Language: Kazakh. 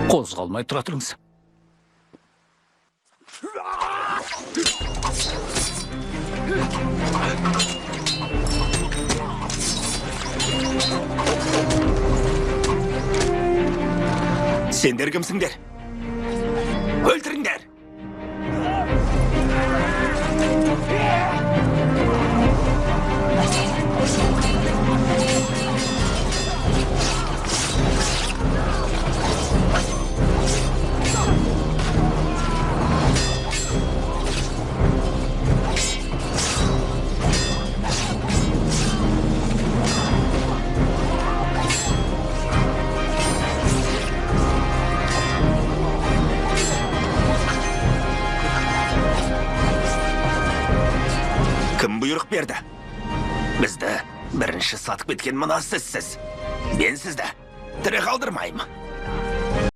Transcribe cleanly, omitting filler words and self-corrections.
Қозғалмай тұра тұрыңыз. Сендер кімсіңдер? Өлтіріңдер! Кім бұйрық берді? Бізді бірінші сатып кеткен мына сізсіз. Мен сізді тірі қалдырмаймын.